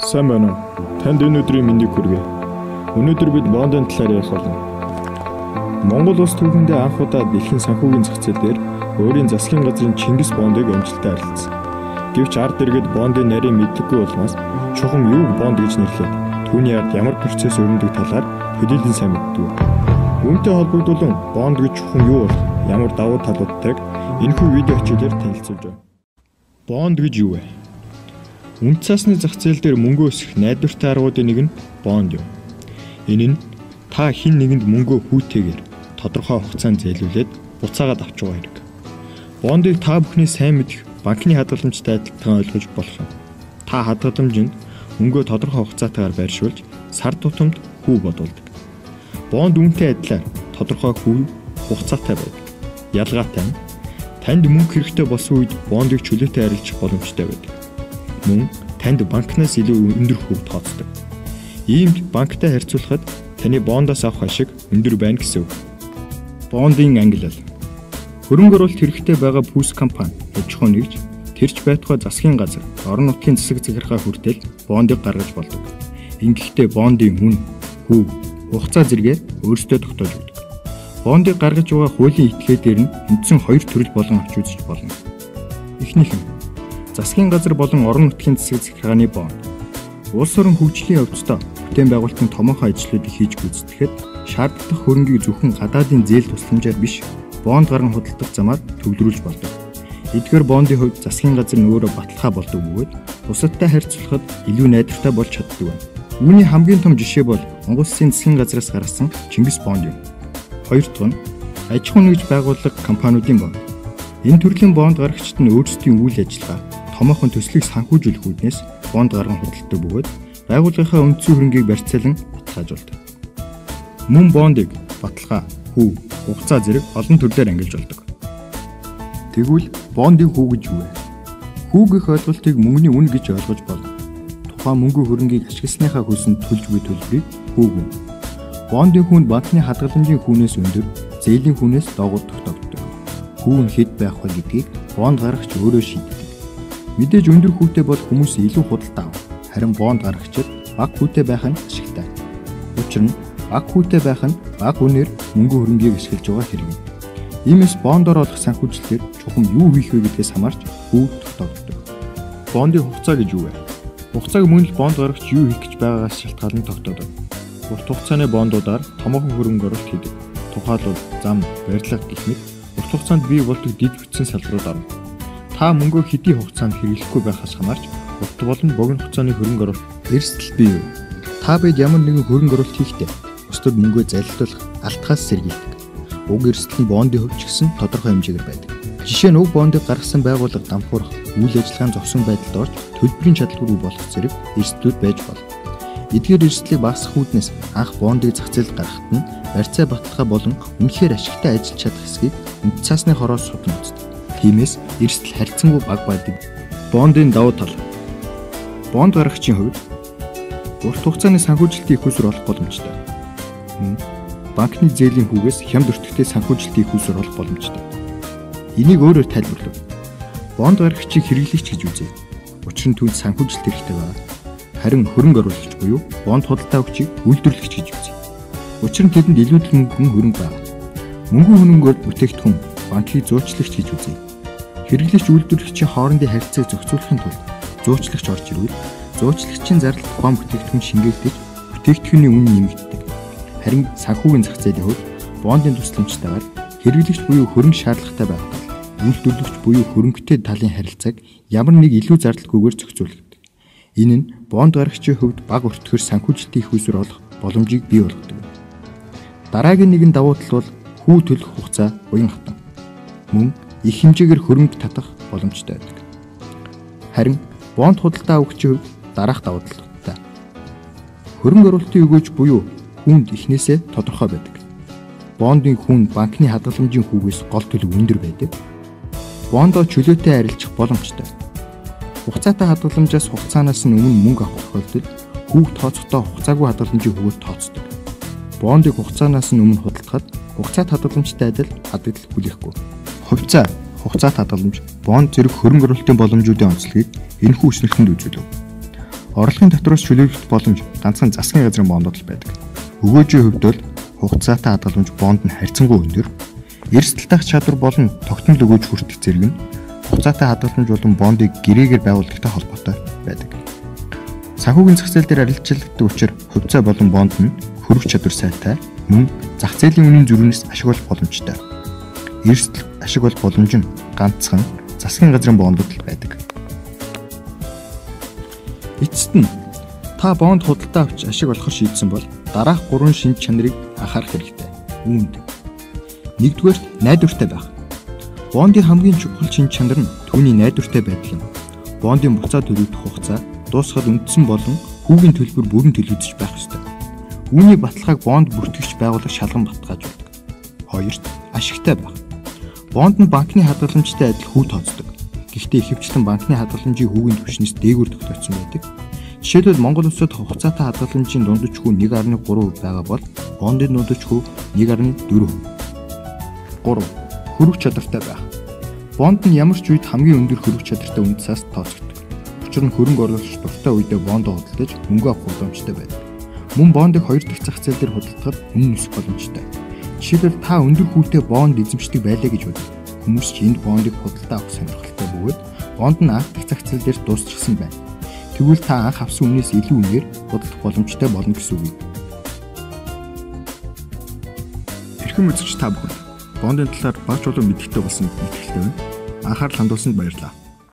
Сайн байна уу? Танд энэ өдрийн мэндийг хүргэе. Өнөөдөр бид бондын талаар ярих болно. Монгол улс түүхэндээ анх удаа дэлхийн санхүүгийн зах зээл дээр өөрийн засгийн газрын Чингис бондыг амжилттай арилжсан. Гэвч ард иргэд бондын нарийн мэдлэггүй болмоос чухам юуг бонд гэж нэрлээд түүний ард ямар процесс өрнөдөг талаар төдийлөн сайн мэддэг. Үүнтэй холбогдуулан бонд гэж чухам юу болох, ямар давуу талуудтайг энэхүү видео хичээлээр танилцуулж байна. Бонд гэж юу вэ? Үнэт цаасны зах зээл дээр мөнгө өсгөх найдвартай аргуудын нэг нь бонд юм. Энэ нь та хэн нэгэнд мөнгөө хүүтэйгээр тодорхой хугацаанд зээлүүлээд буцаагаад авч байгаа хэрэг. Бондыг та бүхний сайн мэдэх банкны хадгаламжтай адилтган ойлгож болох юм. Та хадгаламжинд мөнгөө тодорхой хугацаатайгаар байршуулж сар тутамд хүү бодуулдаг. Бонд үүнтэй адилаар тодорхой хүү хугацаатай байдаг. Ялгаатай нь танд мөнгө хэрэгтэй болсон үед бондыг чөлөөтэй арилжих боломжтой байдаг. Мөн танд банкнаас илүү өндөр хүү тооцдог. Иймд банктай харьцуулахад таны бондоос авах ашиг өндөр байна гэсэн үг. Бондын ангилал. Хөрөнгө оруулалт хэрэгтэй байгаа пүс компани, аж ахуй нэгж, тэрч байтугай засгийн газар, орон нутгийн засаг захиргаа хүртэл бондыг гаргаж болдог. Ингэхдээ бондын үн, хүү, хугацаа зэрэгээр өөрсдөө тогтоож өгдөг. Бондыг гаргаж байгаа хуулийн этгээдээр нь үндсэн хоёр төрөл болон авч үзэж болно. Эхнийх нь засгийн газар болон орон нутгийн засаг захиргааны бонд. Улс орон хөгжлийн явцдаа бүтээн байгуулалтын томоохон ажлуудыг хийж гүйцэтгэхэд шаардлагатай хөрөнгийг зөвхөн гадаадын зээл тусламжаар биш, бонд гарган худалдах замаар төвлөрүүлж болдог. Эдгээр бондын хувьд засгийн газар нь өөрөө баталгаа болдог бөгөөд бусадтай харьцуулахад илүү найдвартай болж чаддаг байна. Үүний хамгийн том жишээ бол Монгол Улсын засгийн газраас гаргасан Чингис бонд юм. Хоёр дахь нь аж ахуй нэгж байгууллага компаниудын бонд. Энэ төрлийн бонд гаргагчид нь өөрсдийн үйл ажиллагаа, томоохон төслийг санхүүжүүлэх үүднээс бонд гарган худалддаг бөгөөд байгууллагынхаа үндсэн хөрөнгийг барьцаалан баталгаажуулдаг. Мөн бондыг баталгаа, хүү, хугацаа зэрэг олон төрлөөр ангилж болдог. Тэгвэл бондын хүү гэж юу вэ? Хүү гэх ойлголтыг мөнгөний үн гэж ойлгож болно. Тухайн мөнгө хөрөнгийг ашигласныхаа хөлсөнд төлж буй төлбөрийг хүү гэнэ. Бондын хүүнд банкны хадгаламжийн хүүнээс өндөр, зээлийн хүүнээс доогуур тогтоогддог. Хүү нь хэд байх вэ гэдгийг бонд гаргагч өөрөө шийддэг. Мэдээж өндөр хүүтэй бол хүмүүс илүү худалдаа авах, харин бонд гаргагчид бага хүүтэй байх нь ашигтай. Учир нь бага хүүтэй байх нь бага үнээр мөнгө хөрөнгийг ашиглаж байгаа хэрэг юм. Иймээс бондоор олох санхүүжилтээр чухам юу хийх вэ гэдгээс хамаарч хүү тогтоогддог. Бондын хугацаа гэж юу вэ? Хугацааг мөн л бонд гаргагч юу хийх гэж байгаагаас шалтгаалan тогтоодог. Урт хугацааны бондуудаар томоохон хөрөнгө оруулалт хийдэг. Тухайлбал зам, барилга гэх мэт урт хугацаанд бий болдог дэд бүтцийн салбарууд орно. Та мөнгөө хэдий хугацаанд хэрэглэхгүй байхаас хамаарч урт болон богино хугацааны хөрөнгө оруулалт эрсдэл бий юу? Та бид ямар нэгэн хөрөнгө оруулалт хийхдээ бусдад мөнгөө залилдуулах, алтахаас сэргийлдэг. Уг эрсдэл нь бондын хувьд ч гэсэн тодорхой хэмжээгээр байдаг. Жишээ нь уг бондыг гаргасан байгууллага дампуурах, үйл ажиллагаа нь зогсон байдалд орж төлбөрийн чадалгүй болох зэрэг эрсдлүүд байж болно. Эдгээр эрсдлийг багасгах үүднээс анх бондыг зах зээлд гаргахад нь барьцаа баталгаа болон үнэхээр ашигтай ажиллаж чадах хэсгийг үнэт цаасны хороос судан үздэг. Тиймээс эрсдэл харьцангуй бага байдаг. Бондын давуу тал. Бонд гаргагчийн хувьд урт хугацааны санхүүжилтийн их усүр олох боломжтой. Банкны зээлийн хүүгээс хямд өртөгтэй санхүүжилтийн их усүр олох боломжтой. Энийг өөрөөр тайлбарлав. Бонд гаргагчийг хэрэглэгч гэж үзье. Учир нь түүнд санхүүжилт хэрэгтэй байна. Харин хөрөнгө оруулагч буюу бонд худалдаа өгчийг үйлдвэрлэгч гэж үзье. Учир нь тэдэнд илүү л мөнгөн хөрөнгө байна. Мөнгөн хөрөнгөөр бүтээгдэхүүн банкыг зуучлагч гэж үзье. Хэрэглэгч үйлдвэрлэгчийн хоорондын харилцааг зохицуулахын тулд зуучлагч орж ирвэл зуучлагчийн зардал тухайн бүтээгдэхүүн шингээгдэж бүтээгдэхүүний үн нэмэгддэг. Харин санхүүгийн зах зээлийн хувьд бондын тусламжтайгаар хэрэглэгч буюу хөрөнгө шаардлагатай байх тал үйлдвэрлэгч буюу хөрөнгөтэй талын харилцааг ямар нэг илүү зардалгүйгээр зохицуулдаг. Энэ нь бонд гаргагчийн хувьд бага өртгөхөөр санхүүжилтийн их усүр олох боломжийг бий болгодог. Дараагийн нэгэн давуу тал бол хүү төлөх хугацаа уян хатан. Мөн их хэмжээгээр хөрөнгө татах боломжтой байдаг. Харин бонд худалдаа авагчийн хувьд дараах давуу талуудтай. Хөрөнгө оруулалтын өгөөж буюу хүүнд эхнээсээ тодорхой байдаг. Бондын хүүн банкны хадгаламжийн хүүгээс гол төлөв өндөр байдаг. Бондоо чөлөөтэй арилжих боломжтой. Хугацаатай хадгаламжаас хугацаанаас нь өмнө мөнгө авах тохиолдолд хүүг тооцохдоо хугацаагүй хадгаламжийн хүүгээр тооцдог. Бондыг хугацаанаас нь өмнө худалдахад хугацаат хадгаламжтай адил хадгалал хүлээхгүй. Хувьцаа, хугацаат хадгаламж, бонд зэрэг хөрөнгө оруулалтын боломжуудын онцлогийг энэхүү өснөлтөнд үзүүлв. Орлогын татвараас чөлөөлөх боломж ганцхан засгийн газрын бондод л байдаг. Өгөөжийн хувьд бол хугацаатай хадгаламж бонд нь харьцангуй өндөр. Эрсдэл таах чадвар болон тогтмол өгөөж хүртэх зэрэг нь хугацаатай хадгаламж болон бондыг гэрээгээр байгуулагтай холбоотой байдаг. Санхүүгийн зах зээл дээр арилжаалагддаг учраас хувьцаа болон бонд нь хөрвөх чадвар сайтай, мөн зах зээлийн үнийн зүрхнээс ашиг олох боломжтой. Эрсдэл ашиг олох боломж нь ганцхан засгийн газрын бондод л байдаг. Эцэст нь та бонд худалдаа авч ашиг олохор шийдсэн бол дараах 3 шинж чанарыг анхаарах хэрэгтэй. Үүнд нэгдүгээрт найдвартай байх. Бондын хамгийн чухал шинж чанар нь түүний найдвартай байдал юм. Бондын буцаа төлөгдөх хугацаа дуусахад үндсэн болон хүүгийн төлбөр бүрэн төлөгдөж байх ёстой. Үүний баталгааг бонд бүртгэгч байгууллага шалган баталгаажуулдаг. Хоёрт ашигтай байх. Бонд нь банкны хадгаламжтай адил хүү тооцдог. Гэхдээ ихэвчлэн банкны хадгаламжийн хүүгийн түвшнээс дээгүүр тогтооцсон байдаг. Жишээлбэл Монгол улсад хугацаатай хадгаламжийн дундаж хүү 1.3% байгаа бол бондын дундаж хүү 1.4%. 3. Хөрвөх чадвартай байх. Бонд нь ямар ч үед хамгийн өндөр хөрвөх чадвартай үндсээс тооцогддог. Учир нь хөрөнгө оруулагч дуртай үедээ бондоо худалдаж мөнгө авах боломжтой байдаг. Мөн бондыг хоёр дахь зах зээл дээр худалдахад үнэ өсөх боломжтой. Жишээлбэл та өндөр хүүтэй бонд эзэмшдэг байлаа гэж бодъё. Хүмүүс ч энд бондыг худалдаа авах сонирхолтой бөгөөд бонд нь анх дахь зах зээл дээр дуусчихсан байна. Тэгвэл та анх авсан үнээс илүү үнээр худалдах боломжтой болно гэсэн үг юм. Эрхэм үзэгч та бүхэн бондын талаар багч болон мэдэхтэй болсон итгэлтэй байна. Анхаарал хандуулсанд баярлалаа.